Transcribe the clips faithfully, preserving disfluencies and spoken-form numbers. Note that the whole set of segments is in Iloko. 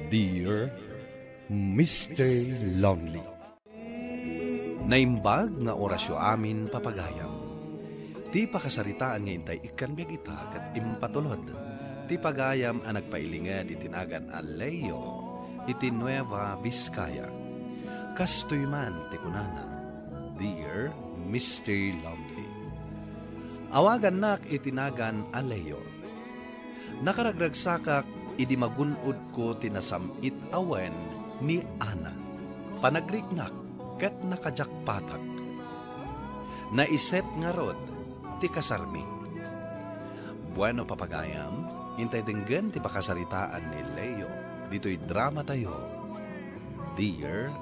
Dear Mister Lonely. Naimbag nga orasyo amin, papagayam. Ti pakasaritaan nga intay ikkan biag ita ket impatulod ti pagayam a nagpailinged iti nagan a Leo iti Nueva Vizcaya. Kastoy man ti kunana, Dear Mister Lonely. Awagannak iti nagan a Leo. Nakaragragsakak idi magun-odko ti nasam-it a wen ni Ana. Panagriknak ket nakajakpatak. Naisep ngarud ti kasarmi. Bueno, papagayam, intay denggen ti pakasaritaan ni Leo ditoy drama tayo, Dear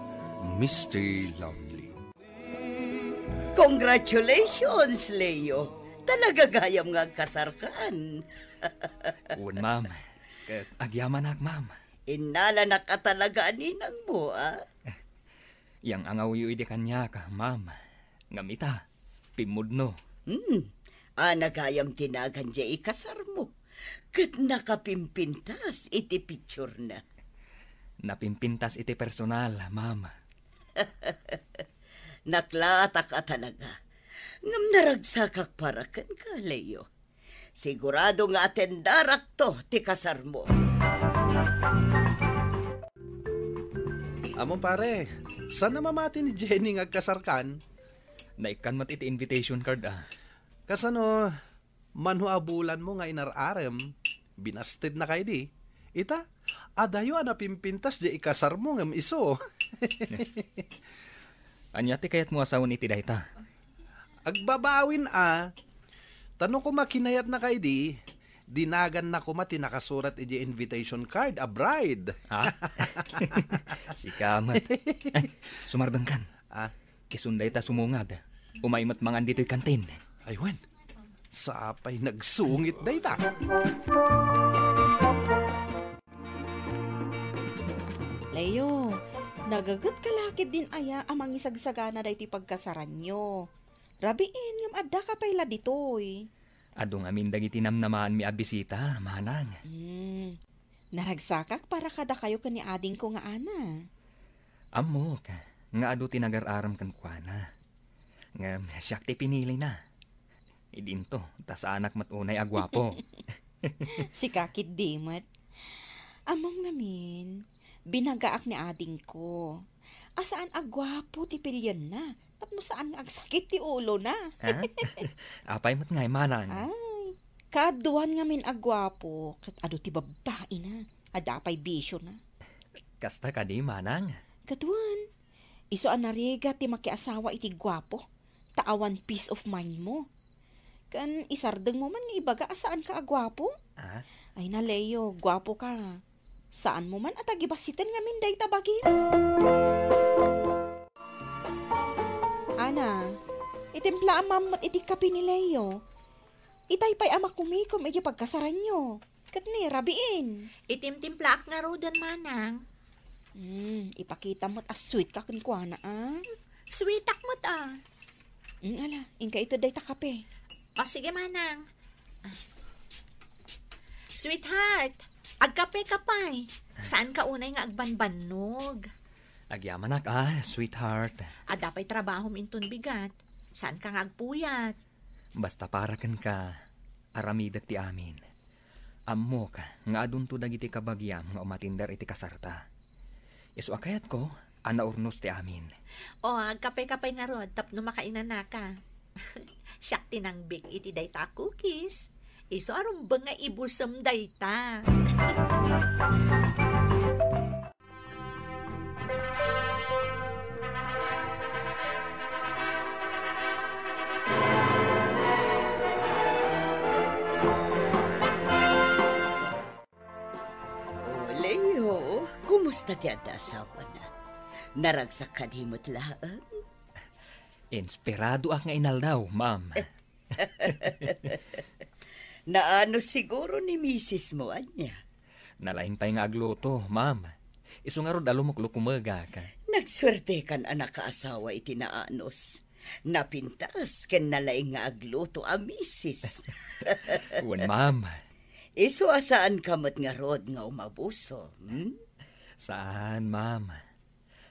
Mister Lonely. Congratulations, Leo! Talaga gayam nga agkasarkan. Wen, ma'am. Ket agyamanak, ma'am. Innalanak a talaga a ninangmo, a? Yang angawyo idi kaniak, ma'am. Ngem ita, pimmudno. Hmm. Ana gayam ti nagan diay ikasarmo. Ket nakapimpintas iti picturena. Napimpintas iti personal, ma'am. Naklatak a talaga. Ngem naragsakak para kenka, Leo. Sigurado nga atendarakto ti kasarmo. Ammom, pare, saan a mamati ni Jenny nga agkasarkan? Naikkan met iti invitation card, a. Kasano, mano a bulanmo nga inar-arem, binastedna kaydi? Ita, adayo a napimpintas diay ikasarmo ngem isu. Ania ti kayatmo a sawen iti dayta? Agbabawin a. Ta no koma kinayatna kaydi, di naganna koma ti nakasurat idiay invitation card a bride. Ha? Sika met. Ay, sumardengkan. Ah. Isun dayta sumungad. Umay met mangan ditoy kantin. Ay, wen. Sapay nagsungit dayta. Leo, nagagetka la ketdin aya a mangisagsagana daytoy pagkasaranyo? Rabiin ngem addaka pay la ditoy. Adu ngamin dagiti namnamaanmi a bisita, manang. Hmm. Naragsakak para kadakayo ken ni adingko nga Ana. Ammok nga adu ti nagar-arem kenkuana. Ngem siak ti pinilina. Idinto, ta saanak met unay a guapo. Sika ketdi met. Ammom ngamin, binagaak ni adingko a saan a guapo ti pilienna tapno saan nga agsakit ti ulona. Ha? Apay met ngay, manang? Ay, kaaduan ngamin a guapo ket adu ti babbaina. Adda pay bisiona. Kasta kadi, manang? Ket wen, isu a narigat ti makiasawa iti guapo, ta awan peace of mind mo. Ken isardengmo man nga ibaga a saanka a guapo? Ah? Ay na, Leo, guapo ka. Saanmo man a tagibassiten ngamin dayta bagim. Ana, itimplaam met iti kape ni Leo. Itay pay a makumikom iti pagkasaranyo. Ket ni, rabiin. Itimtimplaak ngaruden, manang. Hmm, ipakitam met a sweet ka kenkuana, a? Sweetak met, a. Hmm, ala, inka ited dayta kape. O, sige, manang. Sweetheart, agkape ka pay. Saanka unay nga agbanbannog? Agyamanak, a, sweetheart. Adda pay trabahom inton bigat. Saanka nga agpuyat. Basta para kenka, aramidek ti amin. Ammok nga adunto dagiti kabagiam nga umatender iti kasarta. Isu a kayatko a naurnos ti amin. O, agkape-kape ngarud tapno makainanaka. Siak ti nangbig iti dayta a cookies. Isu a rumbeng nga ibusem dayta. O, Leo, kumusta ti adda asawana? Naragsak kadi met laeng? Inspiradoak nga inaldaw, ma'am. Naanos siguro ni misis mo, ania? Nalaing pay nga agluto, ma'am. Isu ngarud a lumuklukumegak. Nagsuertekan a nakaasawa iti naanos. Napintas ken nalaing nga agluto a misis. Wen, ma'am. Isu a saanka met ngarud nga umabuso, hmm? Saan, ma'am.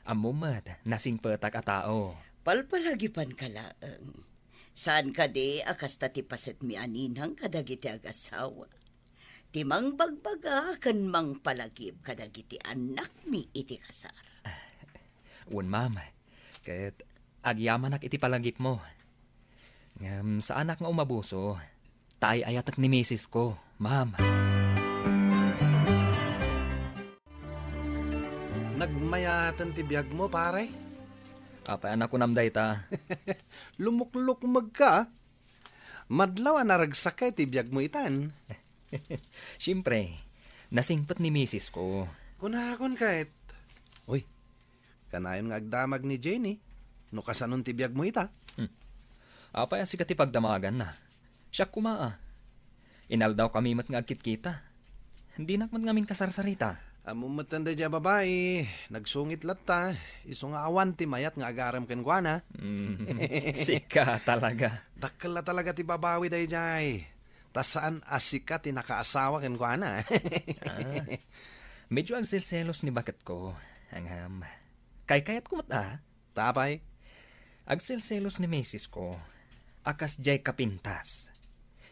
Ammom met, nasingpetak a tao. Palpalagipanka laeng. Saan kadi a kasta ti pasetmi a ninang kadagiti agasawa? Ti mangbagbaga ken mangpalagip kadagiti annakmi iti kasar. Wen, ma'am. Ket agyamanak iti palagipmo. Ngem saanak nga umabuso. Ta ay-ayatek ni misis ko, ma'am. Nagmayaten ti biagmo, pare? Apay a nakunam dayta? Lumuklukmegka. Madlaw a naragsak iti biagmo itan. Siempre, nasingpet ni misis ko. Kunakon ket. Uy, kanayon nga agdamag ni Jenny no kasanon ti biagmo ita. Hmm. Apay a sika ti pagdamaganna? Siak koma a. Inaldawkami met nga agkitkita. Dinak met ngamin kasarsarita. Ammom met daydiay a babai, nagsungit latta, isu nga awan ti mayat nga agarem kenkuana. Mm, sika talaga. Dakkel la talaga ti babawi daydiay. Ta saan a sika ti nakaasawa kenkuana. Ah, medyo agselselos ni baketko. Ngem, kaykayatko met a. Ta apay? Agselselos ni misis ko a kasdiay kapintas.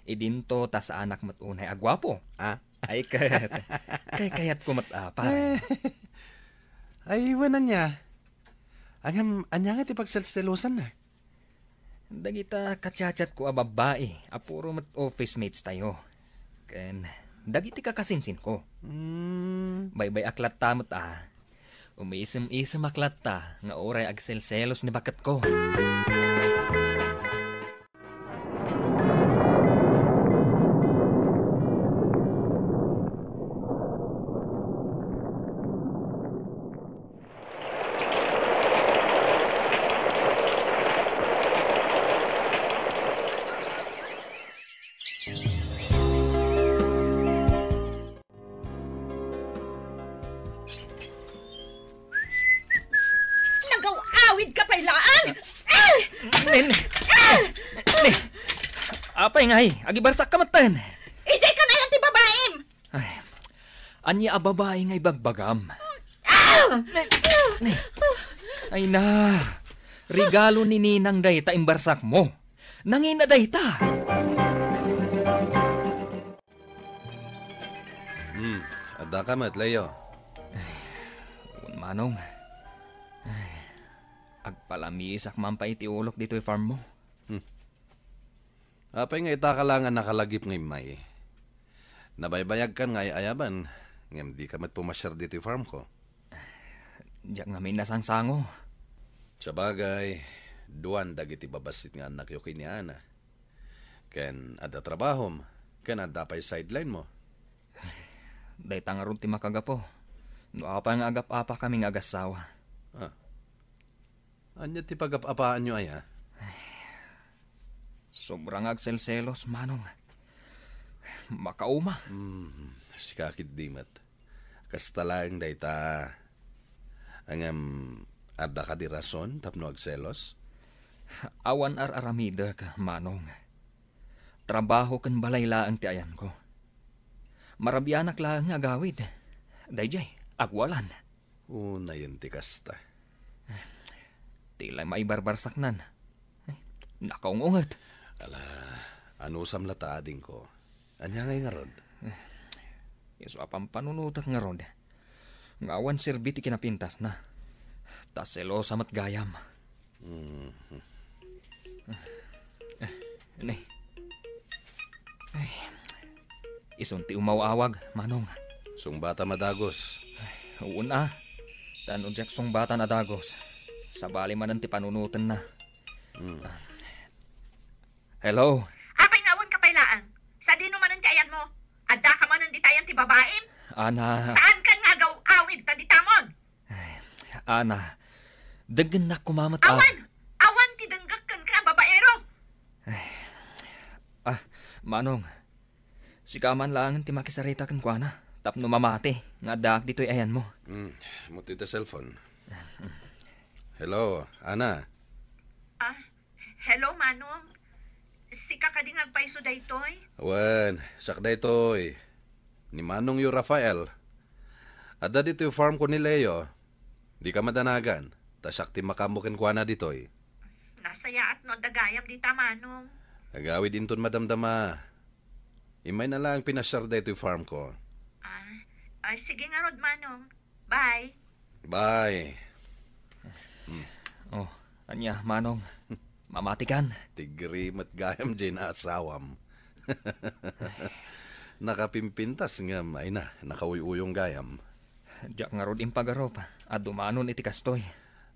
Idinto ta saanak met unay a guapo. Ah? Ay ket, kaykayatko met a, pare. Ay, wen ania? Ngem, ania nga ti pagselselosanna? Dagita ka-chat-chat ko a babbai a puro met office mates tayo. Ken dagiti kakasinsin ko. Mm. Baybay-ak latta met a. Umisem-isemak latta nga uray agselselos ni baketko. Nagaw-awid ka pay laeng! Ah! Nen, nen, apay ngay, agibarsak ka metten. Idiay kanayon ti babaim! Ay, ania a babai nga ibagbagam? Ah! Ay na, regalo ni Ninang dayta imbarsak mo. Nangina dayta. Hmm, adda ka met, Leo. Wen, Manong. Ay, agpalamisak man pay iti ulok ditoy farm mo. Hmm. Apay nga ita ka la nga nakalagip nga immay? Nabaybayagkan nga ay-ayaban, ngem di ka met pumasiar ditoy farm ko. Diak ngamin nasangsango. Sabagay, duan dagiti babassit nga annakyo ken ni Ana. Ken adda trabahom, ken adda pay sideline mo. Dayta ngarud ti makagapu. No apay nga agap-apakami nga agassawa. Ah. Ania ti pagap-apaanyo aya? Sobra nga agselselos, Manong. Makauma. Hmm, sika ketdi met. Kasta laeng dayta. Ngem, adda kadi rason tapno agselos? Awan ar-aramidek, Manong. Trabaho ken balay laeng ti ayanko. Marabianak laeng nga agawid. Daydiay, agwalan. Unayen ti kasta. Ti lay maibarbarsaknan. Nakaung-unget. Ala, anusam latta, adingko. Ania ngay ngarud? Isu a pampanunotek ngarud nga awan serbi ti kinapintasna. Ta selosa met gayam. Mhm. Ne. Ay. Isun ti umaw-awag, Manong. Sungbatam a dagus. Ay, uun a. Ta no diak sungbatan a dagus, sabali manen ti panunotenna. Hmm. Hello? Apay nga awan ka pay laeng? Sadino manen ti ayanmo? Adda ka manen ditayan ti babaim? Ana. Saan kan nga agaw-awid ta ditamon? Ay, Ana, denggennak koma met a. Awan! Awan ti denggek kenka a babaero! Ay, ah, Manong, sika man laengen ti makisarita kenkuana tapno mamati nga addaak ditoy ayanmo. Hmm, mutdi ta cellphone. Hello, Ana. Ah, Hello, Manong. Sika kadi nga agpayso daytoy? Wen, siak daytoy. Ni Manongyo Rafael. Adda ditoy farm ko ni Leo. Dika madanagan, ta siak ti makaammo kenkuana ditoy. Nasayaat no adda gayam dita, Manong. Agawid inton madamdama. Immay na laeng pinasiar daytoy farm ko. Ah, ay, sige ngarud, Manong. Bye. Bye. Hmm. Oh, ania, Manong? Mamatikan? Tigri met gayam diay naasawam. Nakapimpintas ngem, ay na, nakauyuyong gayam. Diak ngarud impagarup a dumanon iti kastoy.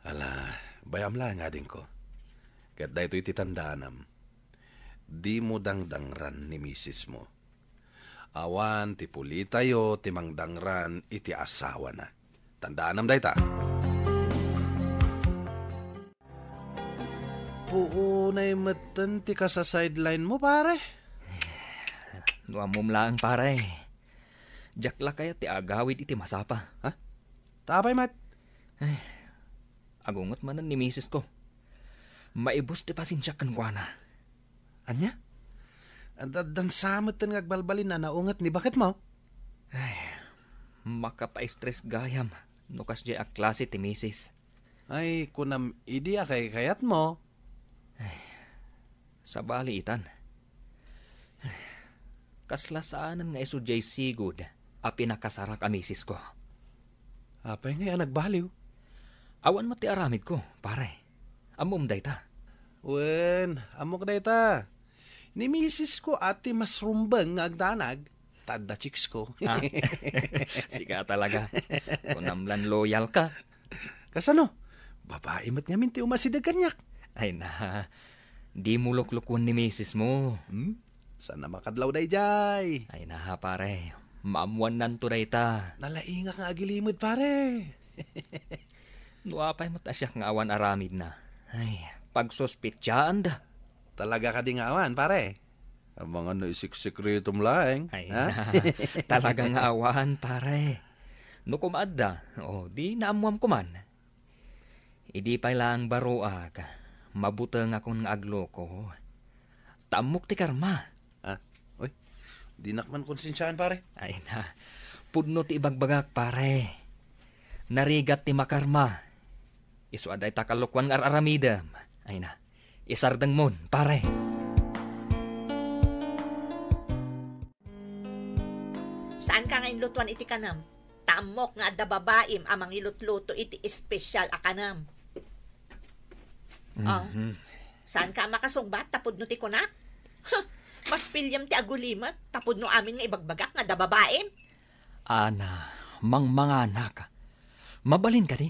Ala, bay-am laeng, adingko. Ket daytoy ti tandaanam. Dimo dangdangran ni misismo. Awan ti pulitayo ti mangdangran iti asawana. Tandaanam dayta. Puunay metten ti kasa-sideline mo, pare. No ammom laeng, pare. Diak la kayat ti agawid iti masapa. Ha? Ta apay met? Ay, agunget manen ni misis ko. Maibus ti pasensiak kenkuana. Ania? Ad-, addan sa metten nga agbalbalin a naunget ni baketmo? Ay, makapaistres gayam no kasdiay a klase ti misis. Ay, kunam idi a kaykayatmo. Ay, sabali itan. Ay, kasla saanen nga isu diay sigud a pinakasarak a misis ko. Apay ngay a nagbaliw? Awan met ti aramid ko, pare. Ammom dayta. Wen, ammok dayta. Ni misis ko a ti mas rumbeng nga agdanag, ta adda chicks ko. Ah, sika talaga. Kunam lan loyal ka. Kasano? Babai met ngamin ti umasideg kaniak. Ay na, dimo luklukuen ni misis mo. Hmm? Saan a makadlaw daydiay? Ay na, pare. Maammuannanto dayta. Nalaingak nga agilimed, pare. No apay met a siak nga awan aramidna. Ay, pagsuspetsaanda. Talaga kadi nga awan, pare? Amangan no isiksikretom laeng, Ay, ha? Na, talaga nga awan, pare. No kumaadda, o, di naammuam koman. Idi pay laeng baruak, mabutengakon nga agloko. Ta ammok ti karma. Ah, uy, dinak man konsensiaan, pare. Ay na, pudno ti ibagbagak, pare. Narigat ti makarma. Isu a dayta kalokuan nga ar-aramidem. Ay na, isardengmon, pare. Saanka nga inlutuan iti kanam? Ta ammok nga adda babaim a mangilutluto iti espesyal a kanam. Ah, Mhm. Saanka a makasungbat ta pudno ti kunak? Huh, mas piliem ti agulimek ta pudno amin nga ibagbagak nga adda babaim. Ana, mangmanganak. Mabalin kadi?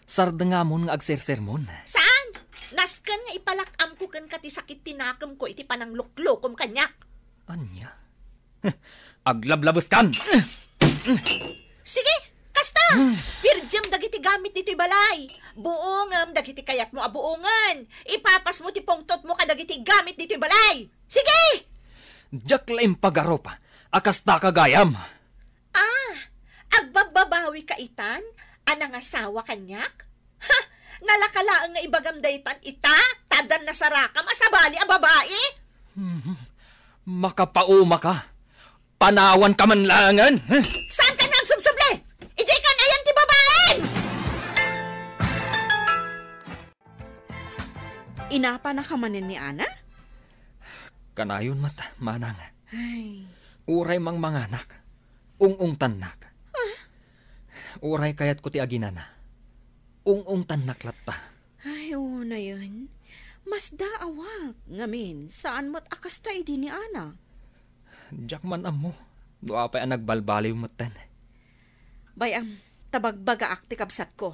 Sardengamon nga agsersermon. Saan? Nasken nga ipalak-amko kenka ti sakit ti nakemko iti panangluklokom kaniak. Ania? Aglablabeskan! Sige, kasta! Pirdiem dagiti gamit ditoy balay. Buongem dagiti kayatmo a buongen. Ipapasmo ti pungtotmo kadagiti gamit ditoy balay. Sige! Diak la impagarup a kasta ka gayam. Ah, agbabbabawi ka itan a nangasawa kaniak? Ha! Nalaka laeng nga ibagam daytan ita, ta addan nasarakam a sabali a babai? Hmm, makapauma ka. Panawan ka man laengen. Saan ka nga agsubsubli? Idiay kan ayan ti babaim! Inapana ka manen ni Ana? Kanayon met, manang. Ay. Uray mangmanganak, ung-ungtannak. Ah? Uray kayatko ti aginana, ung-ungtannak latta. Ay, unayen. Masdaawak. Ngamin, saan met a kasta idi ni Ana? Diak man ammo no apay a nagbalbaliw metten. Bay-am, ta bagbagaak ti kabsatko.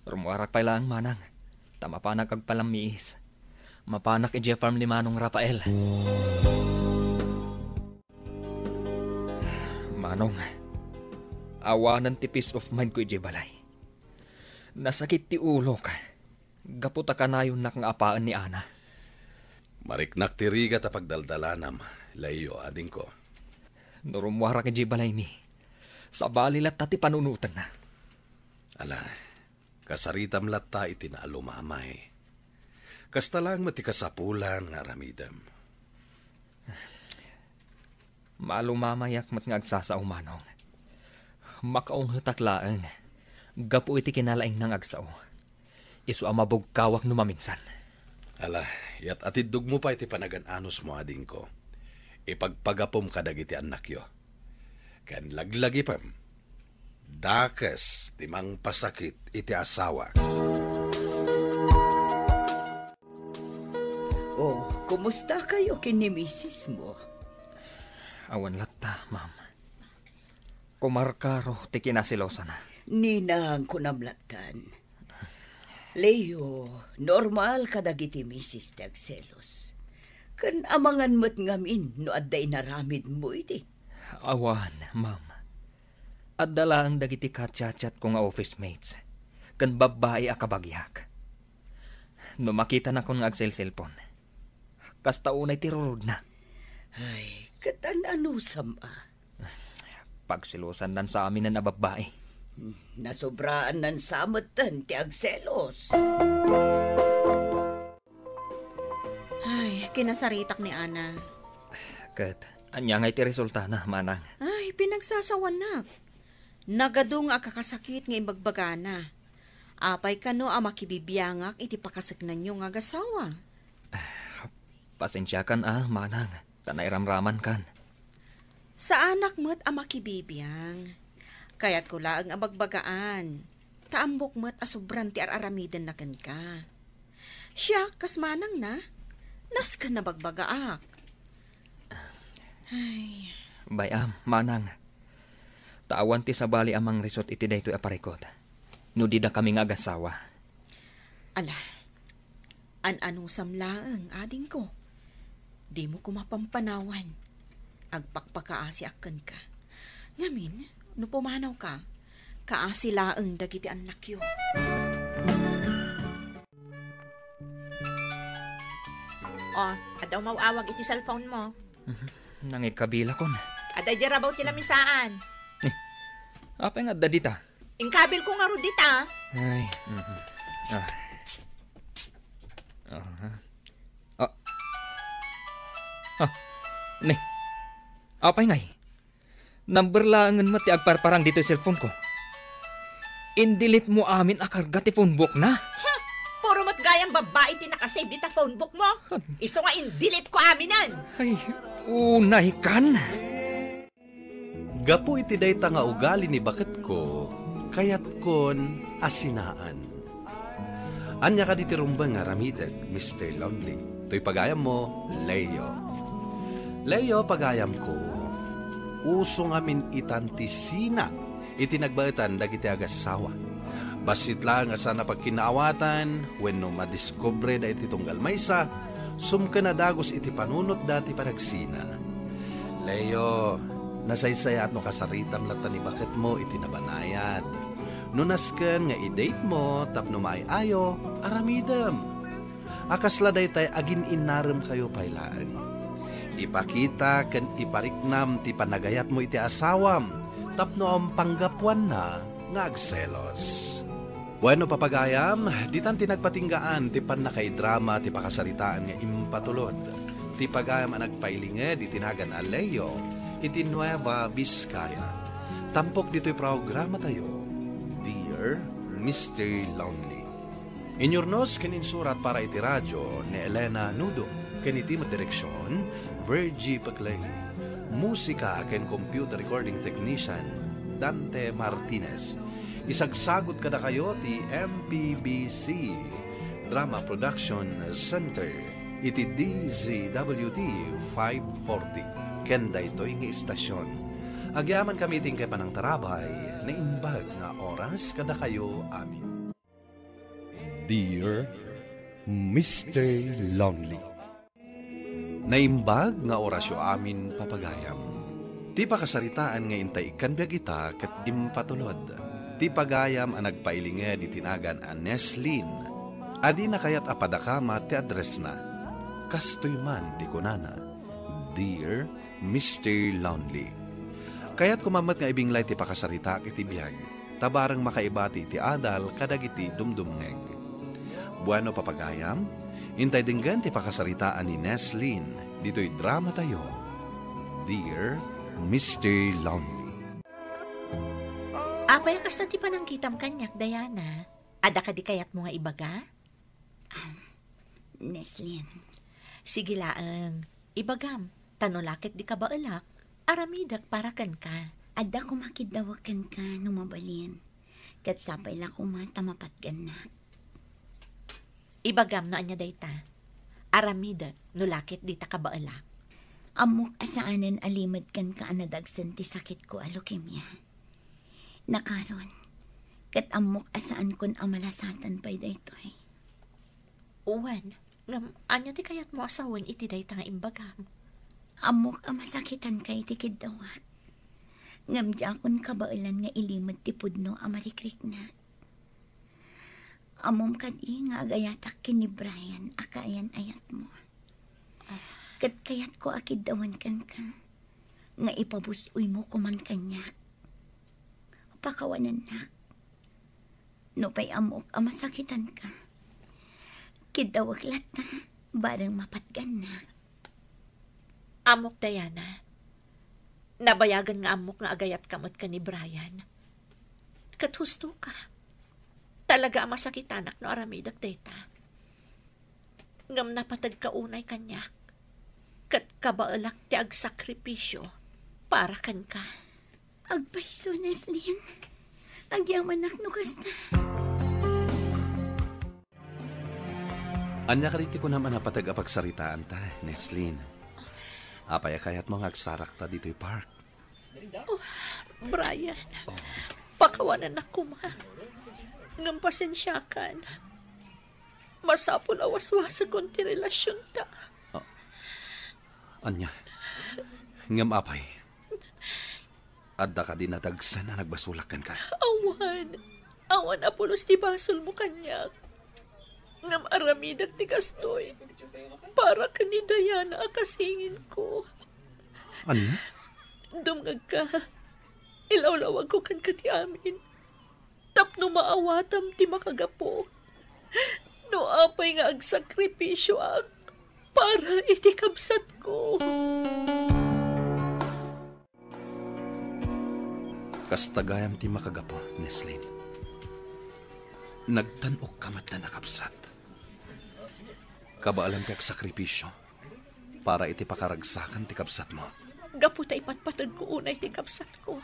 Rummuarak pay laeng, manang, ta mapanak agpalammiis. Mapanak idiay farm ni Manong Rafael. Manong, awanen ti peace of mind ko idiay balay. Nasakit ti ulok gapu ta kanayonnak nga apaen ni Ana. Mariknak ti rigat a pagdaldalanam, Leo, adingko. No rummuarak idiay balaymi, sabali latta ti panunotenna. Ala, kasaritam latta iti naalumamay. Kasta laeng met ti kasapulan nga aramidem. Maalumamayak met nga agsasao, manong. Makaunghetak laeng gapu iti kinalaingna nga agsao. Isu a mabugkawak no maminsan. Ala, yat-atiddogmo pay ti panagan-anusmo, adingko. Ipagpagapum kadagiti annakyo. Ken laglagipem, dakes ti mangpasakit iti asawa. Oh, kumusta kayo ken ni misismo? Awan latta, ma'am. Kumarkaro ti kinaselosana. Ninang, kunam lattan. Leo, normal kadagiti misis ti agselos. Ken amangan met ngamin no adda inaramidmo idi. Awan, ma'am. Adda laeng dagiti kachatchatko nga office mates ken babbai a kabagiak. No makitanakon nga agselselpon, kasta unay ti rurudna. Ay, ket an-anusam a? Pagselosannan sa aminen a babbai. Hmm, nasobraannan sa metten ti agselos. Ay, kinasaritak ni Ana. Ket, ania ngay ti resultana, manang? Ay, pinagsasawanak. Nagadu nga agkakasakit nga imbagbagana. Apay kano a makibibiangak iti pakaseknanyo nga agasawa? Pasensiakan a, manang, ta nairamramankan. Saanak met a makibibiang. Kayatko laeng a bagbagaan. Ta ammok met a sobran ti ar-aramidenna kenka. Siak, kas manangna, nasken a bagbagaak. Ay. Bay-am, manang. Ta awan ti sabali a mangrisut iti daytoy a parikut no didakami nga agasawa. Ala, an-anusam laeng, adingko. Dimo koma pampanawan. Agpakpakaasiak kenka. Ngamin, no pumanawka, kaasi laeng dagiti annakyo. Oh, adda umaw-awag iti cellphone mo. Mhm. Nangikabilakon. Adda idiay rabaw ti lamisaan. Eh, apay nga adda dita? Inkabilko ngarud dita. Ay, mhm. Ah. Aha. Ah. Ah. Ne. Apay ngay? Number laengen met ti agparparang ditoy cellphone ko. Indelete mo amin a karga ti phone book na. Ha? Puro met gayam babbai ti nakasave dita phone book mo. Isu nga indelete ko aminen. Ay, unay kan. Gapu iti dayta nga ugali ni baketko, kayatkon a sinaan. Ania kadi ti rumbeng nga aramidek, Mister Lonely? Toy pagayammo, Leo. Leo, pagayamko, uso ngamin itan ti sina iti nagbaetan dagiti agassawa. Bassit laeng a saan a pagkinaawatan wenno madiskubre dagiti tunggal maysa, sumken a dagus iti panunotda ti panagsina. Leo, nasaysayaat no kasaritam latta ni baketmo iti nabanayad. No nasken nga i-date mo tapno maay-ayo, aramidem. A kasla daytay agin-innarem kayo pay laeng. Ipakita ken ipariknam ti panagayatmo iti asawam tapno awan panggapuanna nga agselos. Bueno, papagayam, ditan ti nagpatinggaan ti pannakaidrama ti pakasaritaan nga impatulod ti pagayam a nagpailinged iti nagan a Leo iti Nueva Vizcaya. Tampok ditoy programatayo, Dear Mister Lonely. Inyurnos ken insurat para iti radio ni Elena Nudo, ken iti met direksion, Virgie Paclay. Musika ken computer recording technician, Dante Martinez. Isagsagut kadakayo ti M P B C Drama Production Center iti D Z W T five forty. Ken daytoy nga istasyon, agyamankami iti inkay panangtarabay, naimbag nga oras kadakayo amin. Dear Mister Lonely. Naimbag nga orasyo amin, papagayam. Ti pakasaritaan nga intay ikkan biag ita ket impatulod. Ti pagayam a nagpailinged iti nagan a Neslin, a dina kayat a padakamat ti addressna. Kastoy man ti kunana, Dear Mister Lonely. Kayat koma met nga ibinglay ti pakasaritaak iti biag, ta bareng makaibati iti adal kadagiti dumdumngeg. Bueno, papagayam, intay denggen ti pakasaritaan ni Neslin ditoy dramatayo, Dear Mister Lonely. Apay a kasta ti panangkitam kaniak, Diana? Adda kadi kayatmo nga ibaga? Neslin. Sige laeng, ibagam, ta no la ket di kabaelak, aramidek para kenka. Adda koma kiddawek kenka no mabalin, ket sapay la koma ta mapatgannak. Ibagam no ania dayta. Aramidek no la ket dita kabaelak. Ammok a saanen a limed kenka a nadagsen ti sakitko a leukemia. Nakaron, ket ammok a saankon a malasatan pay daytoy. Wen, ngem ania ti kayatmo a sawen iti dayta nga imbagam? Ammok a masakitanka iti kiddawek. Ngem diakon kabaelan nga ilimed ti pudno a marikriknak. Ammom kadi nga agayatak ken ni Brian a kaayan-ayatmo. Ket kayatko a kiddawen kenka nga ipabus-oymo koman kaniak. Pakawanennak. Nupay ammok a masakitanka, kiddawek latta, bareng mapatgannak. Ammok, Diana. Nabayagen nga ammok nga agayatka met ken ni Brian. Ket hustoka. Talaga a masakitanak no aramidek dayta. Ngem napategka unay kaniak, ket kabaelak ti agsakripisio para kenka. Agpayso, Neslin. Agyamanak no kasta. Ania kadi ti kunam a napateg a pagsaritaanta, Neslin? Apay a kayatmo nga agsarakta ditoy park? Oh, Brian, pakawanennak koma. Ngem pasensiakan. Masapul a waswasekon ti relasionta. Ah, ania? Ngem apay? Adda kadi nadagsen a nagbasolak kenka? Awan. Awan a pulos ti basolmo kaniak. Ngem aramidek ti kastoy para ken ni Diana a kasinginko. Ania? Dumngegka. Ilawlawagko kenka ti amin tapno maawatam ti makagapu. No apay nga agsakripisioak para iti kabsatko. Kasta gayam ti makagapu, Neslin. Nagtan-okka met a nakabsat. Kabaelam ti agsakripisio para iti pakaragsakan ti kabsatmo. Gapu ta ipatpategko unay ti kabsatko,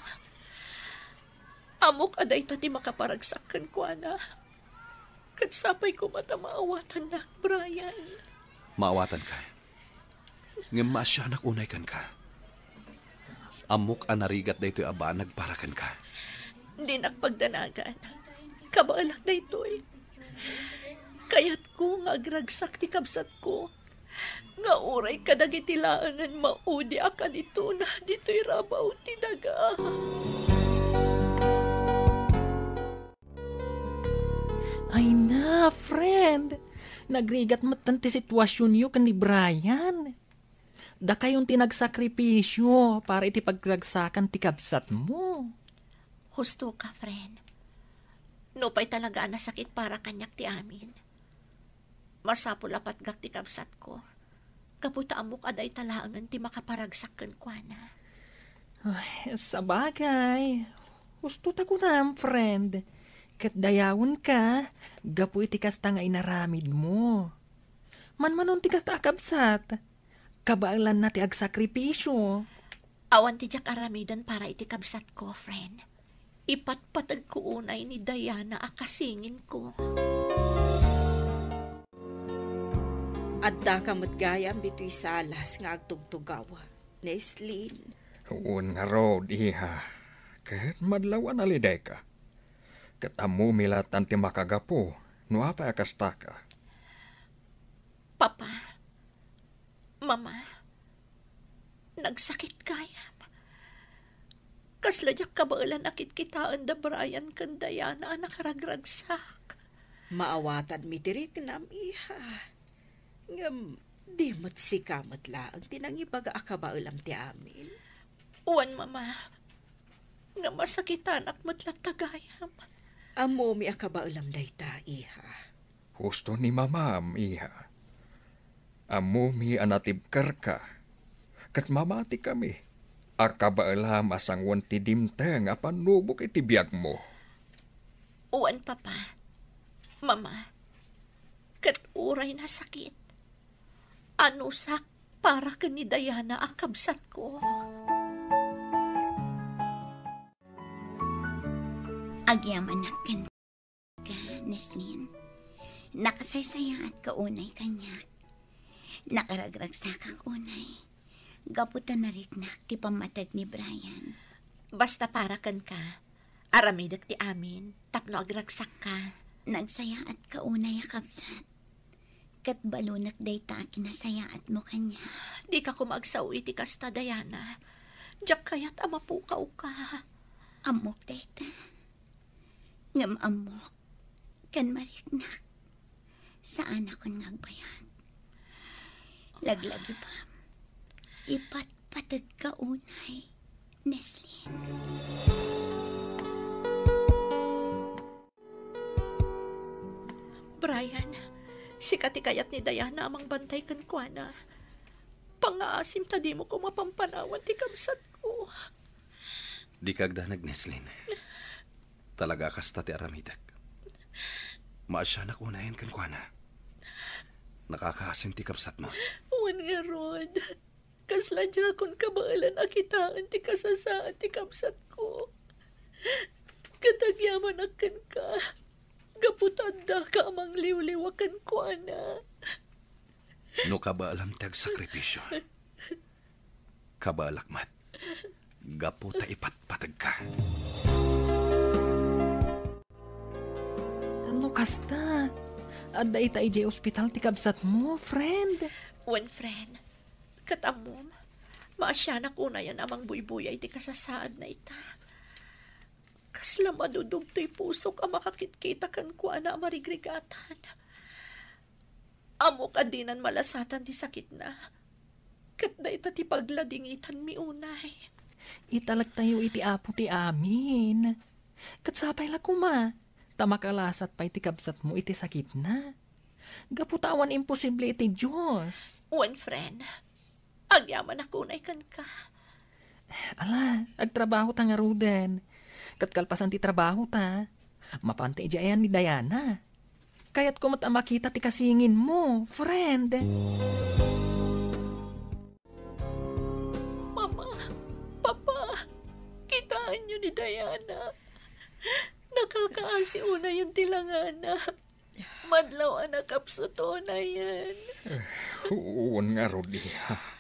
ammok a dayta ti makaparagsak kenkuana. Ket sapay koma ta maawatannak, Brian. Maawatanka. Ngem maasianak unay kenka. Ammok a narigat daytoy a banag para kenka. Dinak pagdanagan. Kabaelak daytoy. Kayatko nga agragsak ti kabsatko nga uray kadagiti laengen maudi a kanitona ditoy rabaw ti daga. Ay na, friend! Nagrigat metten ti situasionyo ken ni Brian. Dakayon ti nagsakripisio para iti pagragsakan ti kabsatmo. Husto ka, friend. Nupay talaga a nasakit para kaniak ti amin, masapul a patgak ti kabsatko, gapu ta ammok a dayta laengen ti makaparagsak kenkuana. Ay, sabagay. Husto ta kunam, friend. Ket dayawenka gapu iti kasta nga inaramidmo. Manmanon ti kasta a kabsat, kabaelanna ti agsakripisio. Awan ti diak aramiden para iti kabsatko, friend. Ipatpategko unay ni Diana a kasinginko. Addaka met gayam ditoy salas nga agtugtugaw, Neslin. Wen ngarud, iha. Ket madlaw a nalidayka. Ket ammomi latta ti makagapu no apay a kastaka. Papa, Mama, nagsakit gayam. Kasla diak kabaelan a kitkitaen da Brian ken Diana a nakaragragsak. Maawatanmi ti riknam, iha. Ngem di met sika met laeng ti nangibaga a kabaelam ti amin. Wen, Mama, nga masakitanak met latta gayam. Ammomi a kabaelam dayta, iha. Husto ni Mamam, iha. Ammomi a natibkerka, ket mamatikami. a kabaelam a sanguan ti dimteng a pannubok iti biagmo. Wen, Papa. Mama, ket uray nasakit, anusak para ken ni Diana a kabsatko. Agyamanak kenka, Neslin. Nakasaysayaatka unay kaniak. Nakaragragsakak unay gapu ta nariknak ti pammateg ni Brian. Basta para kenka, aramidek ti amin tapno agragsakka. Nagsayaatka unay a kabsat. Ket balonek dayta a kinasayaatmo kaniak. Dika koma agsao iti kasta, Diana. Diak kayat a mapukawka. Ammok dayta. Ngem ammok ken mariknak, saanakon nga agbayag. Laglagipem, ipatpategka unay, Neslin. Brian, sika ti kayat ni Diana a mangbantay kenkuana. Pangngaasim ta dimo koma pampanawan ti kabsatko. Dika agdanag, Neslin. Talaga a kasta ti aramidek. Maasianak unayen kenkuana. Nakakaasim ti kabsatmo. Wen ngarud, kasla diakon kabaelan a kitaen ti kasasaad ti kabsatko. Ket agyamanak kenka, gapu ta addaka a mangliwliwa kenkuana. No kabaelam ti agsakripisio, kabaelak met gapu ta ipatpategka. No kasta, adda ita idiay ospital ti kabsatmo, friend. Wen, friend. Ket ammom, maasianak unayen a mangbuybuyay ti kasasaadna ita. Kasla madudog toy pusok a makakitkita kenkuana a marigrigatan. Ammok a dinan malasatan ti sakitna. Ket dayta ti pagladingitanmi unay. Italektayo iti Apo ti amin. Ket sapay la koma, ta makalasat pay ti kabsatmo iti sakitna. Gapu ta awan imposible iti Dios. Wen, friend. Agyamanak unay kenka. Ala, agtrabaho ta ngaruden. Ket kalpasan ti trabaho ta, mapanta idiay ayan ni Diana. Kayatko met a makita ti kasinginmo, friend. Mama, Papa, kitaenyo ni Diana. Nakakaasi unayen ti langana. Madlaw a nakapsut unayen. Wen ngarud, iha.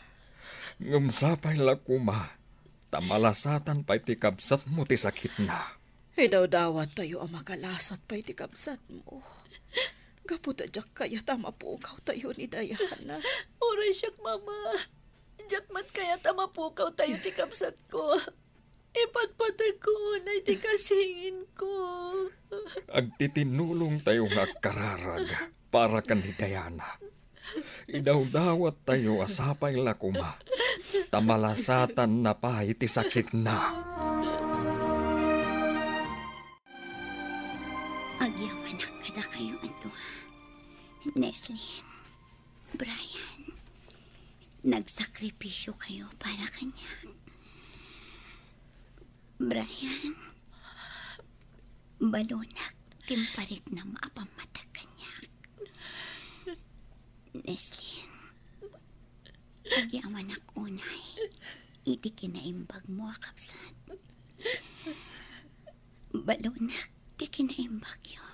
Ngem sapay la koma, ta malasatan pay ti kabsatmo ti sakitna. Idawdawattayo a makalasat pay ti kabsatmo. Gapu ta diak kayat a mapukawtayo ni Diana. Uray siak, Mama. Diak met kayat a mapukawtayo ti kabsatko. Ipatpategko unay ti kasinginko. Agtitinnulongtayo nga agkararag para ken ni Diana. Idawdawattayo a sapay la koma, ta malasatanna pay ti sakitna. Agyamanak kadakayo a dua, Neslin. Brian, nagsakripisyo kayo para kaniak. Brian, balonak ti impariknam a pammatag kaniak. Neslin, agyamanak unay iti kinaimbagmo a kabsat. Balonak ti kinaimbagyo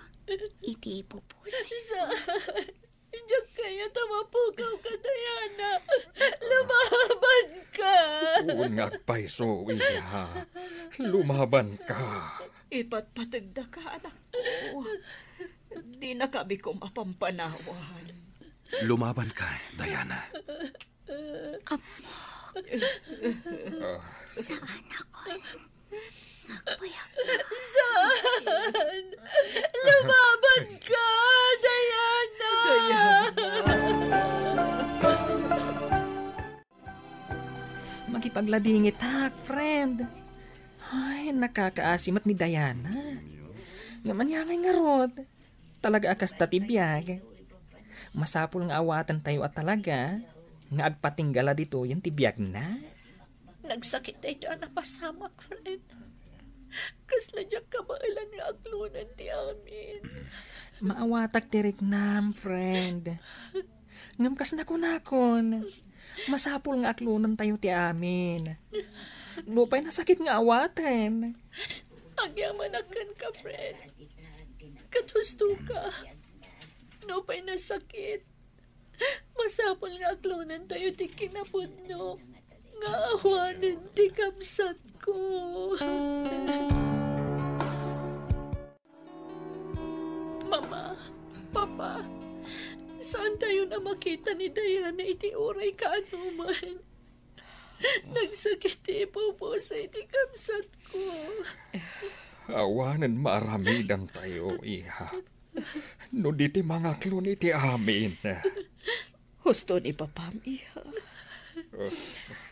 iti ipupusay. Saan? Diak kayat a mapukawka, Diana. Lumabanka. Wen nga agpayso, iha. Lumabanka. Ipatpategdaka, anakko. Dinaka bikom a pampanawan. Lumabanka, Diana. Ammok. Ah. Saanakon nga agbayag. Saan? Lumabanka, Diana! Diana! Makipagladingitak, friend. Ay, nakakaasi met ni Diana. Ngem ania ngay ngarud? Talaga a kasta ti biag. Masapul nga awatentayo a talaga nga agpatinggala ditoyen ti biagna. Nagsakit daytoy a napasamak, friend. Kasla diak kabaelan nga aklonen ti amin. Maawatak ti riknam, friend. Ngem kas nakunakon, masapul nga aklonentayo ti amin. Nupay nasakit nga awaten. Agyamanak kenka, friend. Ket husto ka. Nupay nasakit, masapul nga aklonentayo ti kinapudno nga awanen ti kabsatko. Mama, Papa, saantayon a makita ni Diana iti uray kaanoman. Nagsakit ti ipupusa iti kabsatko. Awanen maaramidantayo, iha. No di ti mangaklon iti amin. Husto ni papam, iha.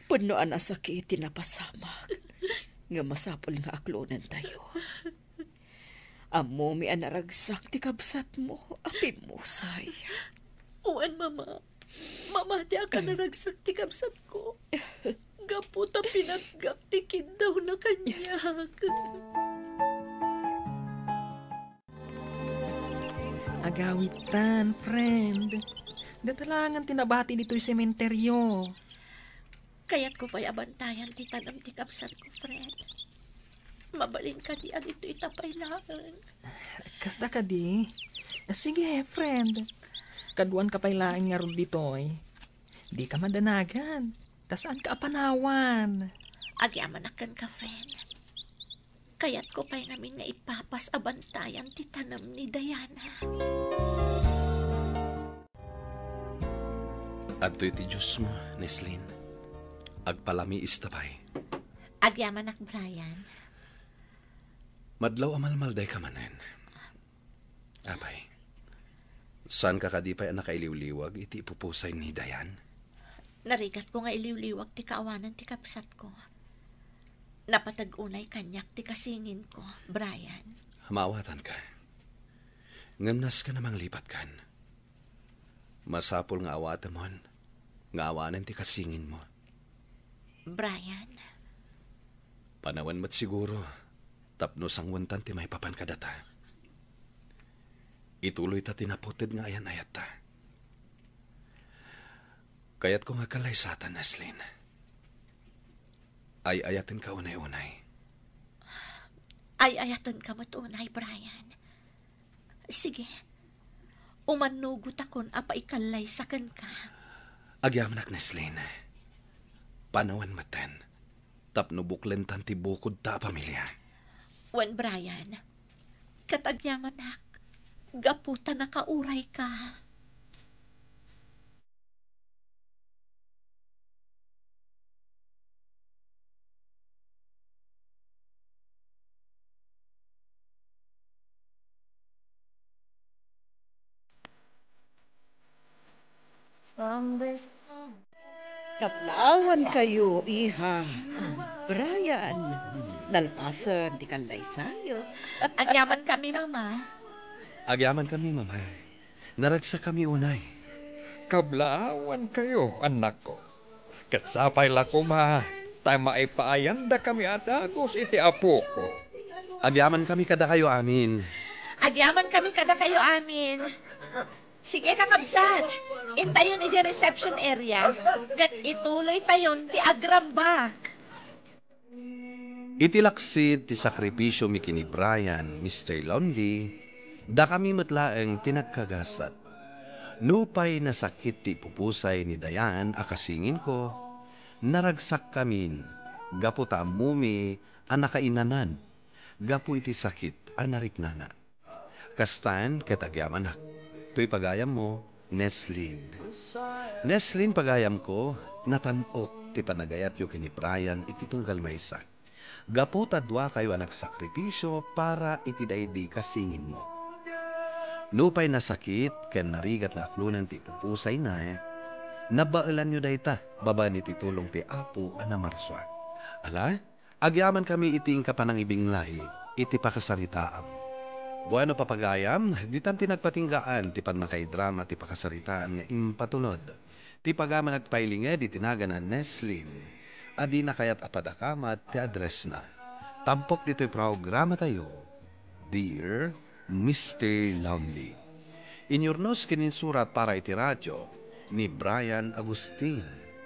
Pudno a nasakit ti napasamak. Nga masapul nga aklonentayo. Ammomi a naragsak ti kabsatmo a pimmusay. Wen, Mama. Mamatiak a naragsak ti kabsatko. Gapu ta pinatgak ti kiddawna kaniak. Agawidtan, friend. Datalangen ti nabati ditoy sementeryo. Kayatko pay a bantayan ti tanem ti kabsatko, friend. Mabalin kadi a ditoy ta pay laeng? Kasta kadi? Sige, friend. Kaduanka pay laeng ngarud ditoy. Dika madanagan. Ta saanka a panawan. Agyamanak kenka, friend. Kayatko pay ngamin nga ipapas a bantayan ti tanem ni Diana. Adtoy ti juice mo, Neslin. Agpalamiista pay. Agyamanak, Brian. Madlaw a malmaldayka manen. Apay, saanka kadi pay a nakailiwliwag iti ipupusay ni Diane? Narigatko nga iliwliwag ti kaawanan ti kabsatko. Napateg unay kaniak ti kasinginko, Brian. Maawatanka. Ngem nasken a manglipatkan. Masapul nga awatemon nga awanen ti kasinginmo. Brian. Panawen met siguro tapno sanguentan ti maipapan kadata. Ituloyta ti naputed nga ayan-ayatta. Kayatko nga agkallaysatan, Neslin. Ay-ayatenka unay-unay. Ay-ayatenka met unay, Brian. Sige. Umannugotakon a paikallaysa kenka. Agyamanak, Neslin. Panawen metten tapno buklentan ti bukodta a pamilia. Wen, Brian, ket agyamanak, gapu ta nakaurayka. Kablaawankayo, iha. Brian, nalpasen ti kallaysayo. Agyamankami, Mama. Agyamankami, Mama. Naragsakami unay. Kablaawankayo, annakko. Ket sapay la koma ta maipaayandakami a dagus iti Apoko. Agyamankami kadakayo amin. Agyamankami kadakayo amin. Sige, kakabsat. Intayon idiay reception area. Ket ituloytayon ti agrabba. Iti laksid ti sakripisyomi ken ni Brian, Mister Lonely, dakami met laeng ti nagkagasat. Nupay nasakit ti ipupusay ni Diane a kasinginko, naragsakkamin gapu ta ammomi a nakainanan gapu iti sakit a nariknana. Kastan ket agyamanak. Toy pagayammo, Neslin. Neslin, pagayamko, natan-ok ti panagayatyo ken ni Brian iti tunggal maysa. Gapu ta duakayo a nagsakripisyo para iti daydi kasinginmo. Nupay nasakit ken narigat nga aklonen ti ipupusayna, nabaelanyo dayta babaen iti tulong ti Apo a namarsua. Ala, agyamankami iti inka panangibinglay iti pakasaritaam. Bueno, papagayam, ditan ti nagpatinggaan ti pannakaidrama ti pakasaritaan nga impatulod ti pagayam a nagpailinged iti nagan a Neslin. a dina kayat a padakamat ti addressna. Tampok ditoy programatayo, Dear Mister Lonely. Inyurnos ken insurat para iti radio ni Brian Agustin,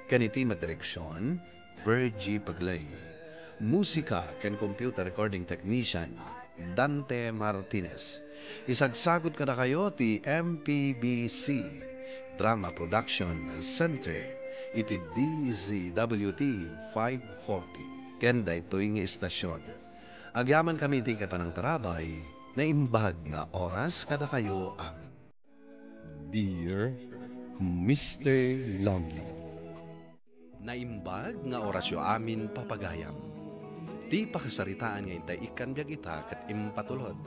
ken iti met direksion, Virgie Paglay. Musika ken computer recording technician, Dante Martinez. Isagsagut kadakayo ti M P B C Drama Production Center iti D Z W T five forty ken daytoy nga istasyon. Agyamankami iti kapanangtarabay, naimbag nga oras kadakayo amin. Dear Mister Lonely. Naimbag nga orasyo amin, papagayam. Ti pakasaritaan nga intay ikkan biag ita ket impatulod.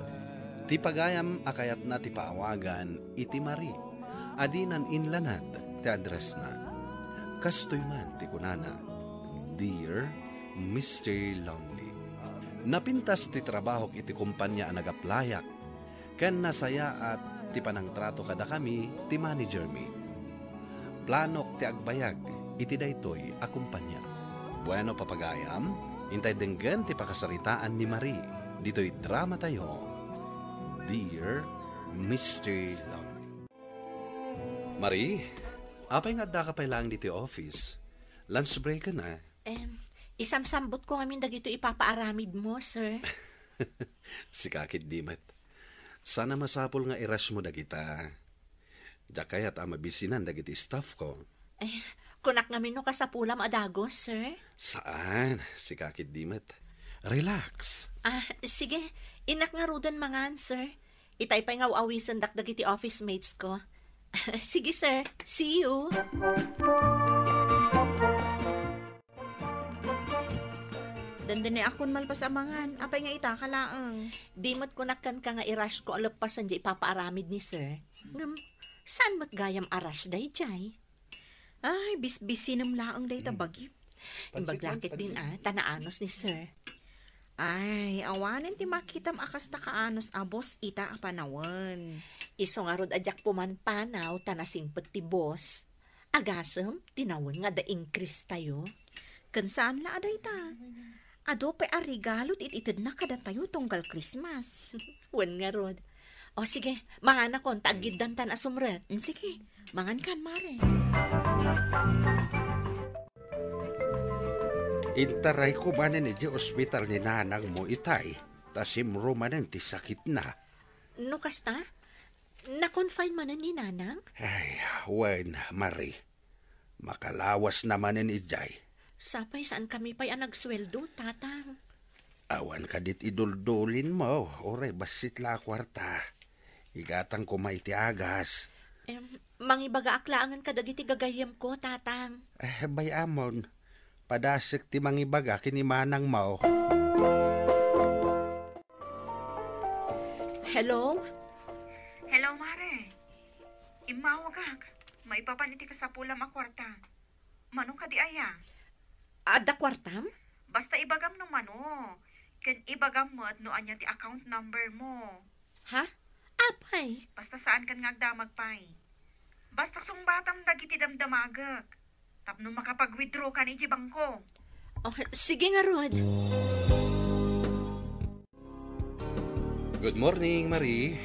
Ti pagayam a kayatna ti paawagan iti Marie, a dinan inlanad ti addressna. Kastoy man ti kunana, "Dear Mister Lonely, napintas ti trabahok iti kompania a nagaplayak, ken nasayaat ti panangtrato kadakami ti managermi. Planok ti agbayag iti daytoy a kompania." Bueno, papagayam, intay denggen ti pakasaritaan ni Marie ditoy dramatayo, Dear Mister Lonely. Marie, apay nga addaka pay laeng ditoy office? Lunch break na. Em, isamsambot ko ngamin dagito ipapaaramid mo, sir. Sika ketdi met. Saan a masapul nga i-rush mo dagita. Diak kayat a mabisinan dagiti staff ko. Eh, kunak ngamin no kasapulam a dagos, sir. Saan? Sika ketdi met. Relax. Ah, sige. Innak ngaruden mangan, sir. Itay pay nga aw-awisendak dagiti office mates ko. Sige, sir. See you. Dandani akon malpas a mangan. Apay nga itaka laeng? Di met kunak kenka nga i-rush ko a leppasen di ipapaaramid ni sir. Ngem, saan met gayam a rush daydiay? Ay, bisbisinem laeng dayta Hmm. bagim. Imbag Pansit man, laketdin, pansit. ah, ta naanos ni sir. Ay, awanen ti makitam a kasta kaanos a boss ita a panawen. Isu ngarud a diak pumanpanaw ta nasingpet ti boss. Agasem, tinawen nga da increase tayo. Ken saan la a dayta. Adu pay a regalo ti it-itedna kadatayo tunggal Christmas. Wen ngarud. O sige, manganakon ta aggiddantan a sumrek. Mm, sige, mangankan, Mare. Intarayko manen iti ospital ni nanangmo itay, ta simro manen ti sakitna. No kasta? Na-confine manen ni nanang? Ay, wen, Marie. Makalawasna manen idiay. Sapay saankami pay a nagsueldo, tatang. Awan kadi ti iduldulinmo, uray bassit la a kuarta. Igatang koma iti agas. Em, mangibagaak laengen kadagiti gagayyemko, tatang. Eh, bay-amon. Padasek ti mangibaga ken ni manangmo. Hello? Hello, Mare. Immawagak. Maipapan iti kasapulam a kuarta. Mano kadi aya? Adda kuartam? Basta ibagam no mano. Ken ibagam met no ania ti account number mo. Ha? Apay? Basta saankan nga agdamag pay. Basta sungbatam dagiti damdamagek. Tapno makapag-withdraw kan iti bangko. Oh, sige ngarud. Good morning, Marie.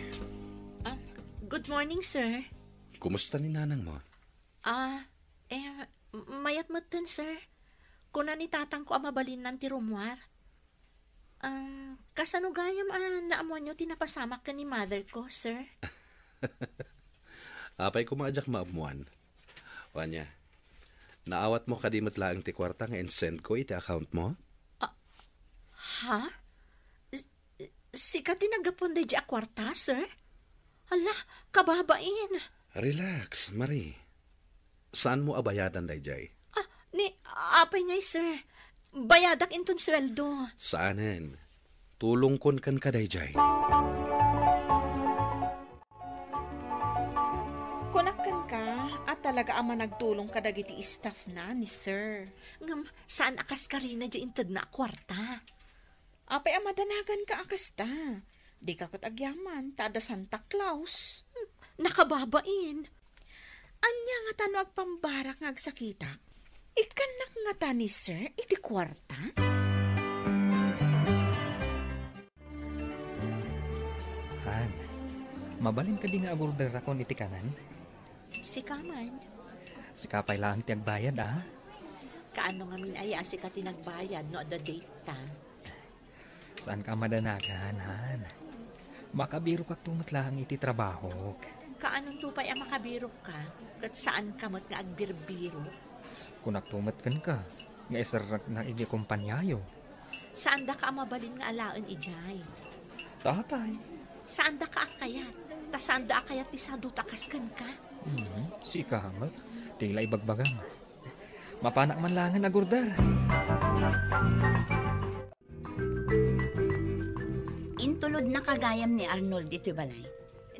Ah, good morning, sir. Kumusta ni nanang mo? Ah, eh, mayat metten, sir. Kuna ni tatang ko a mabalinnan ti rummuar. Ah, kasano gayam a naammoanyo ti napasamak ken ni mother ko, sir? Apay koma a diak maammoan. O ania, naawat mo kadi met laeng ti kuarta nga insend ko iti account mo? Ah, ha? S-, sika ti naggapuan daydiay a kuarta, sir? Hala, kababain. Relax, Marie. Saan mo a bayadan daydiay? Ah, ni, apay ngay, sir. Bayadak inton sueldo. Saanen. Tulongkon kenka daydiay. Kunak kenka a talaga a managtulong kadagiti staff na ni sir. Ngem, saan a kas karina di intedna a kuarta? Apay a madanaganka a kasta? Dika ket agyaman, ta adda Santa Claus. Hmm, nakababain. Ania ngata no agpambarak nga agsakitak? Ikkannak ngata ni Sir iti kuarta? Han, mabalin kadi nga agorderakon iti kanan? Sika man. Sika pay laeng ti agbayad, a? Kaano ngamin aya a sika ti nagbayad no adda date ta? Saanka a madanagan, Han. Makabirokakto met laeng iti trabahok. Kaanonto pay a makabirokka, ket saanka met nga agbirbirok? Kunakto met kenka, nga iserreknak idiay kompaniayo. Saandaka a mabalin nga alaen idiay. Tatay. Saandaka a kayat, ta saanda a kayat ti sadota a kas kenka. Mhm, sika met. Ti la ibagbagam. Mapanak man laengen agorder. Intulodna gayam ni Arnold ditoy balay.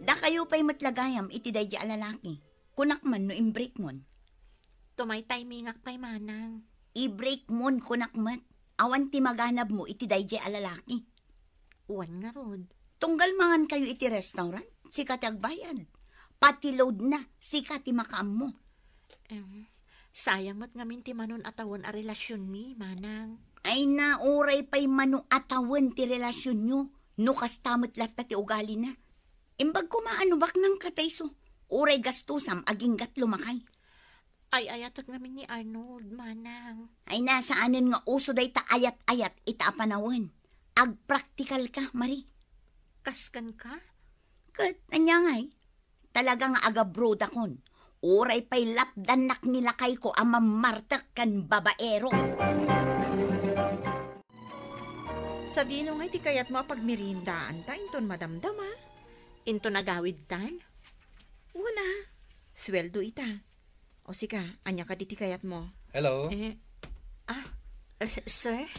Dakayo pay met la gayam iti daydi a lalaki. Kunak man no imbreakmon. Tumaytaymingak pay, manang. Ibreakmon, kunak met. Awan ti maganabmo iti daydi a lalaki. Wen ngarud. Tunggal mangankayo iti restaurant, sika ti agbayad. Pati loadna, sika ti makaammo. Em, sayang met ngamin ti mano a tawen a relasionmi, manang. Ay na, uray pay mano a tawen ti relasionyo, no kasta met latta ti ugalina. Imbag koma a no baknang katayso, uray gastosam agingga ti lumakay. Ay-ayatek ngamin ni Arnold, manang. Ay na, saanen nga uso dayta ayat-ayat ita a panawen. Agpraktikalka, Marie. Kas kenka? Ket, ania ngay? Talaga nga agabrodakon. Uray pay lapdannak ni lakayko a mammartek ken babaero. Sadino ngay ti kayatmo a pagmeriendaanta inton madamdama? Inton agawidtan? Wen a, sueldo ita. O sika, ania kadi ti kayatmo? Hello. Eh, ah, eh, sir?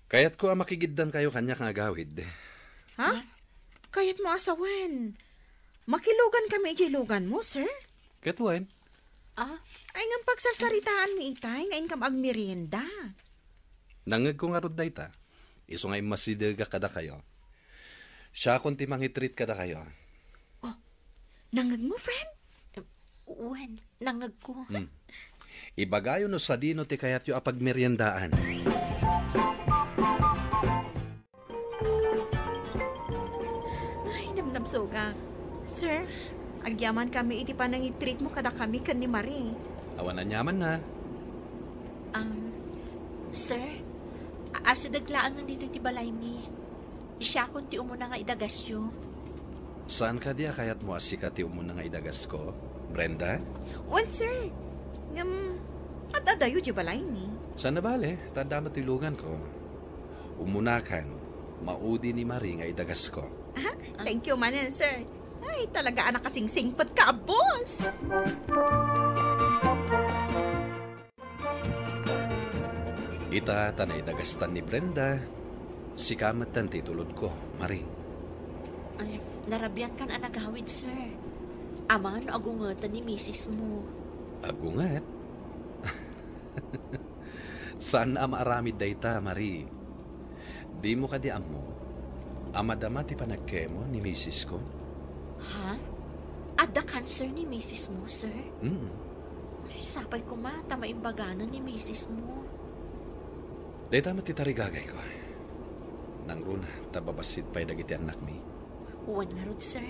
Kayatko a makigiddankayo kaniak nga agawid. Ha? Kayatmo a sawen? Makilugankami idiay luganmo, sir? Ket wen? Ah? Ay, ngem pagsarsaritaanmi itay nga inkam agmerienda. Nangngegko ngarud dayta. Isu nga immasidegak kadakayo. Siakon ti mangi-treat kadakayo. Oh, nangngegmo, friend? Wen, nangngegko. Hmm. Ibagayo no sadino ti kayatyo a pagmeriendaan. Ay, namnamsogak. Sir, agyamankami iti panangi-treatmo kadakami ken ni Marie. Awan aniamanna. Um, sir, a-, asideg laengen ditoy ti balaymi. Siakon ti umuna nga idagasyo. Saan kadi a kayatmo a sika ti umuna nga idagasko, Brenda? Wen, sir. Ngem, ad-adayo diay balaymi. Saan a bale, ta adda met ti luganko. Umunakan, maudi ni Marie nga idagasko. Ah, thank you manen, sir. Ay, talaga a nakasingsingpet ka, boss! Ita ta naidagastan ni Brenda, sika metten ti itulodko, Marie. Ay, narabiankan a nagawid, sir. Amangan no agungeten ni misismo. Agunget? Saan a maaramid dayta, Marie. Dimo kadi ammo a madama ti panagkemo ni misisko? Ha? Adda cancer ni misismo, sir? Mm. Ay, sapay koma ta maimbaganan ni misismo. Dayta met ti tarigagayko. Nangruna ta babassit pay dagiti annakmi. Wen ngarud, sir.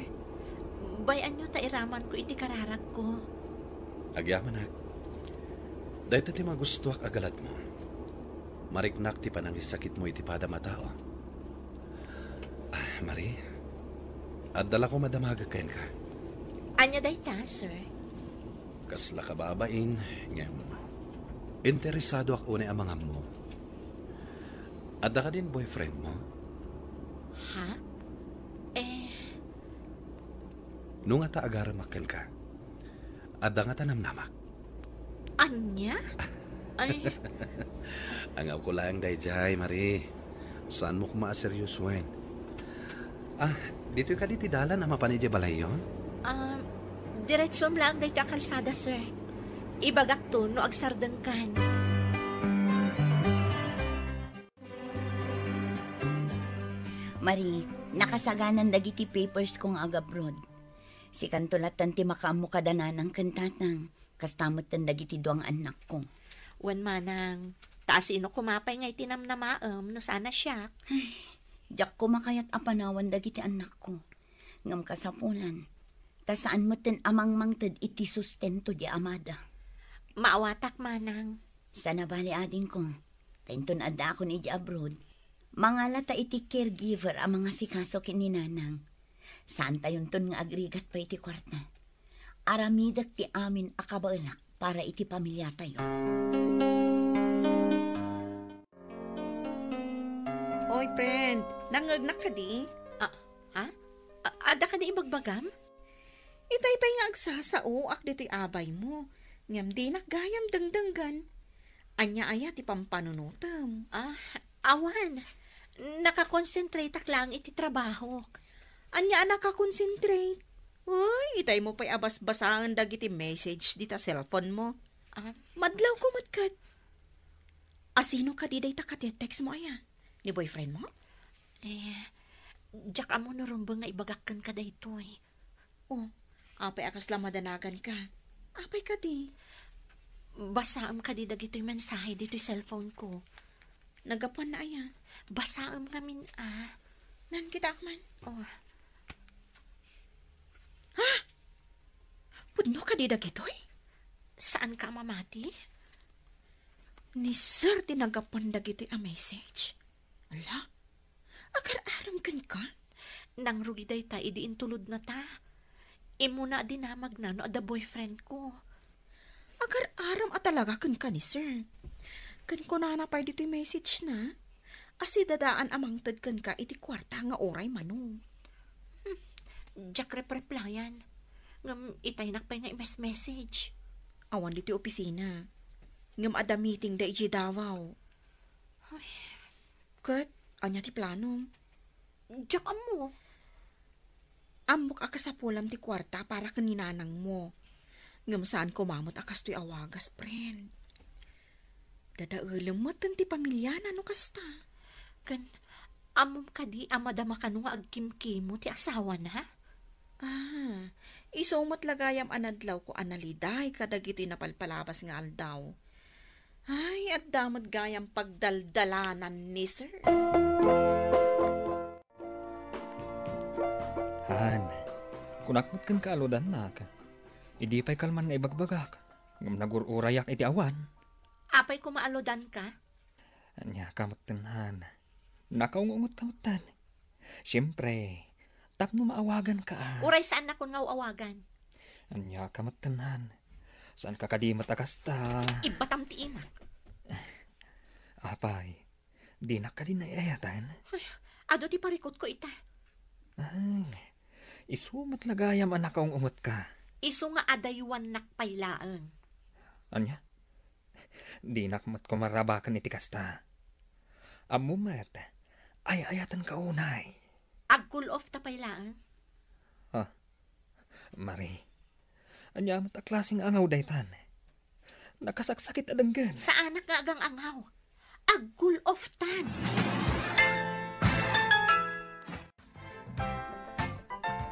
Bay-anyo ta iramanko iti kararagko. Agyamanak. Dayta ti magustoak a galadmo. Mariknak ti panangisakitmo iti padam a tao. Ah, Marie, adda la koma damagek kenka. Ania dayta, sir? Kasla kababain, ngem interesadoak unay a mangammo. Adda kadin boyfriendmo? Ha? Eh. No ngata agaremak kenka, adda ngata namnamak? Ania? Ay. Angawko laeng daydiay, Marie. Saanmo koma a seriosoen. Ah, ditoy kadi ti dalan a mapan idiay balayyon? Ah, diretsom laeng daytoy a kalsada, sir. Ibagakto no agsardengkan. Marie, nakasaganan dagiti papersko nga agabroad. Sikanto latta ti makaammo kada nanang ken tatang. Kasta metten dagiti dua nga annakko. Wen manang, ta asino koma pay nga iti namnamaem no saan a siak? Diak koma kayat a panawan dagiti annakko. Ngem kasapulan, ta saan metten a mangmangted iti sustento di amada. Maawatak, manang. Sana bali, adingko. Ta inton addaakon iti abroad, mangalata iti caregiver a mangasikaso ken ni nanang. Saantayonton nga agrigat pay iti kuarta. Aramidek ti amin a kabaelak para iti pamiliatayo. Oy, friend, nangngegnak kadi? Ah, ha? A-, adda kadi ibagbagam? Itay pay nga agsasaoak ditoy abaymo, ngem dinak gayam dengdenggen. Ania aya ti pampanunotem? Ah, awan. Nakakonsentrateak laeng iti trabahok. Ania a nakakonsentrate? Uy, itaymo pay a basbasaen dagiti message dita cellphone mo. Ah? Madlawko met ket. Asino kadi dayta katetext mo aya? Ni boyfriend mo? Eh, diak ammo no rumbeng nga ibagak kenka daytoy. Oh, apay a kasla madanagan ka? Apay kadi? Basaem kadi dagitoy mensahe ditoy cellphone ko. Naggapuan na aya? Basaem ngamin, ah. Nan kita man. Oh. Ha? Pudno kadi dagitoy? Saan ka mamati? Ni Sir ti naggapuan dagitoy a message. Ala, agar-aram kenka? Nangrugi dayta idi intulodna ta. Immuna a dinamagna no adda boyfriend ko. Agar-aram a talaga kenka ni Sir. Ken kunana pay ditoy message na, a sidadaan a mangted kenka iti kuarta nga uray mano. Hmm, diak repreplayan. Ngem itaynak pay nga i-message. Awan ditoy opisina. Ngem adda meeting da idiay Davao. Ay. Ket, ania ti planom? Diak ammo. Ammok a kasapulam ti kuarta para ken ni nanangmo. Ngem saan koma met a kastoy a wagas, friend. Dadaelem met ti pamiliana no kasta. Ken, ammom kadi a madama kano nga agkimkimo ti asawana? Ah, isu met la gayam a nadlawko a naliday kadagitoy napalpalabas nga aldaw. Ay, adda met gayam pagdaldalanan ni Sir. Han, kunak met kenka a ludannak. Idi pay kalman nga ibagbagak, ngem nagur-urayak iti awan. Apay koma a ludanka? Ania ka metten, Han? Nakaung-ungot ka metten. Siempre, tapno maawagan ka, ah. Uray saan nakon nga awagan. Ania ka metten, Han? Saan ka kadi met a kasta? Ibbatam ti imak. Apay, dinak kadi naay-ayatan? Ay, adu ti parikutko ita. Ay, isu met la gayam a nakaung-ungot ka. Isu nga adaywannak pay laeng. Ania? Dinak met koma rabaken iti kasta. Ammo met, ay-ayatenka unay. Ag-cool off ta pay laeng. Ha? Mari, ania met a klase nga angaw daytan? Nakasaksakit a denggen. Saanak nga agang-angaw. Ag-cool off tan.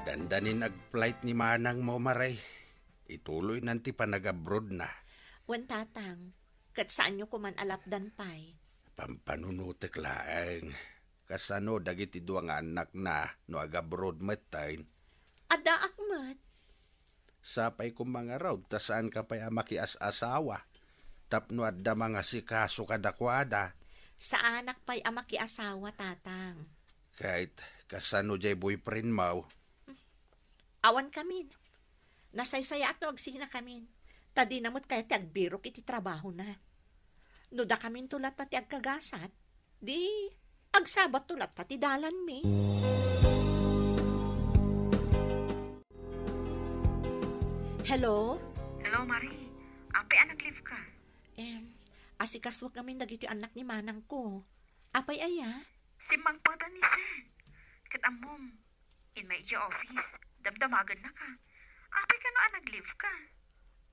Dandanin ag-flight ni manangmo, Mari. Ituloynan ti panag-abroadna. Wen, Tatang, ket saanyo koman a lapdan pay. Pampanunotek laeng. Kasano dagiti dua nga annakna no ag-abroad metten? Addaak met. Sapay koma ngarud ta saanka pay a makias-asawa tapno adda mangasikaso kadakuada. Saanak pay a makiasawa, Tatang. Ket kasano jay boyfriendmo? Awan kamin. Nasaysayaat no agsinakamin. Ta dina met kayat ti agbirok iti trabahona. No dakaminto latta ti agkagasat, di agsabatto latta ti dalanmi. Hello? Hello, Mari. Apay a nag-leave ka? Em, asikasuak ngamin dagiti annak ni manangko. Apay aya? Simmangpet ni Sen. Ket ammom, immay idiay office, damdamagenna ka. Apay kano a nag-leave ka?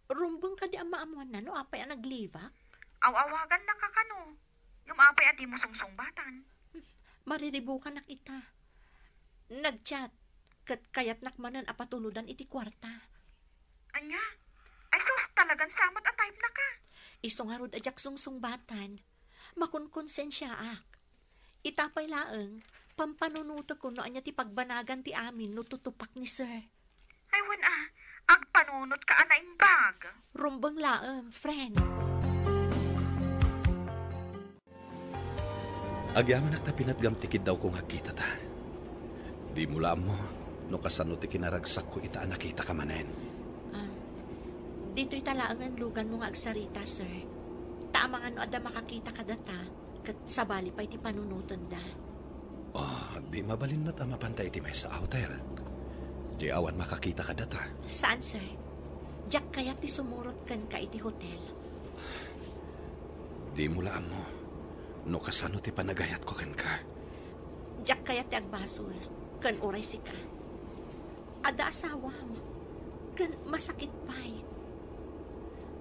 Rumbeng kadi a maammoanna no apay a nag-leave-ak? Aw-awaganna ka kano? Ngem apay a dimo sungsungbatan? Mariribukanak ita. Nag-chat, ket kayatnak manen a patulodan iti kuarta. Ania? Ay sus, ta Talagan samat a type na ka. Isu ngarud a diak sungsungbatan. Makunkonsensiaak. Ita pay laeng, pampanunotek no ania ti pagbanagan ti amin no tutupak ni Sir. Ay, wen a, agpanunot ka a naimbag. Rumbeng laeng, friend. Agyamanak ta pinatgam ti kiddawko nga agkitata. Dimo la ammo no kasano ti kinaragsakko ita a nakitaka manen. Ah, ditoy ta laengen luganmo nga agsarita, sir. Ta amangan no adda makakita kadata, ket sabali pay ti panunotenda. Ah, di mabalin met a mapanta iti maysa a hotel. Di awan makakita kadata. Saan, sir? Diak kayat ti sumurot kenka iti hotel. Dimo la ammo no kasano ti panagayatko kenka. Diak kayat ti agbasol ken uray sika. Adda asawam, ken masakit pay.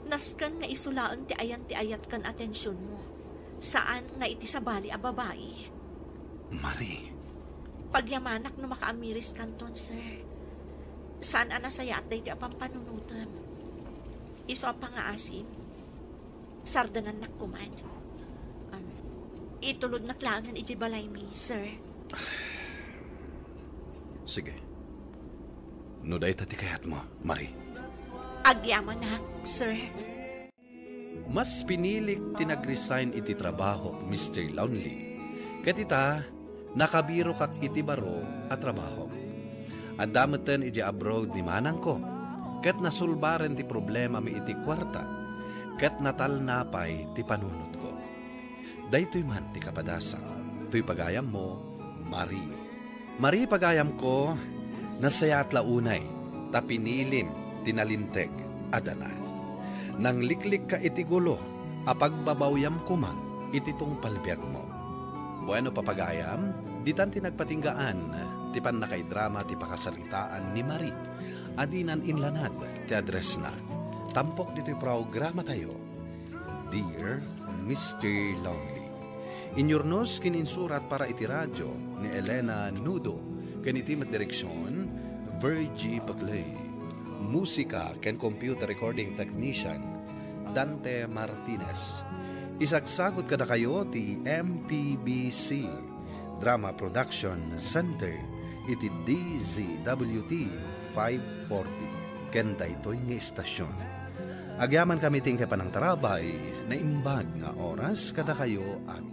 Nasken nga isu laeng ti ayan ti ayat ken atensionmo, saan nga iti sabali a babai. Marie. Pagyamanak no makaamiris kanton, sir. Saan a nasayaat daytoy a pampanunotem. Isu a pangaasim, sardengannak koman. Um, itulodnak laengen idiay balaymi, sir. Sige. No dayta ti kayatmo, Marie. Agyamanak, sir. Mas pinilik ti nag-resign iti trabahok, Mister Lonely. Ket ita, nakabirokak iti baro a trabahok. Adda metten idiay abroad ni manangko, ket nasulbaren ti problemami iti kuarta, ket natalna pay ti panunotko. Daytoy man ti kapadasak, toy pagayammo, Marie. Marie, pagayamko, nasayaat la unay ta pinilim ti nalinteg a dana. Nangliklikka iti gulo a pagbabawyam koma iti tungpal biagmo. Bueno, papagayam, ditan ti nagpatinggaan ti pannakaidrama ti pakasaritaan ni Marie a dinan inlanad ti addressna. Tampok ditoy programatayo, Dear Mister Lonely. Inyurnos ken insurat para iti radio ni Elena Nudo, ken iti met direksion, Virgie Paclay. Musika ken computer recording technician, Dante Martinez. Isagsagut kadakayo ti M P B C Drama Production Center iti D Z W T five forty ken daytoy nga istasyon. Agyamankami ti inkay panangtarabay, naimbag nga oras kadakayo amin.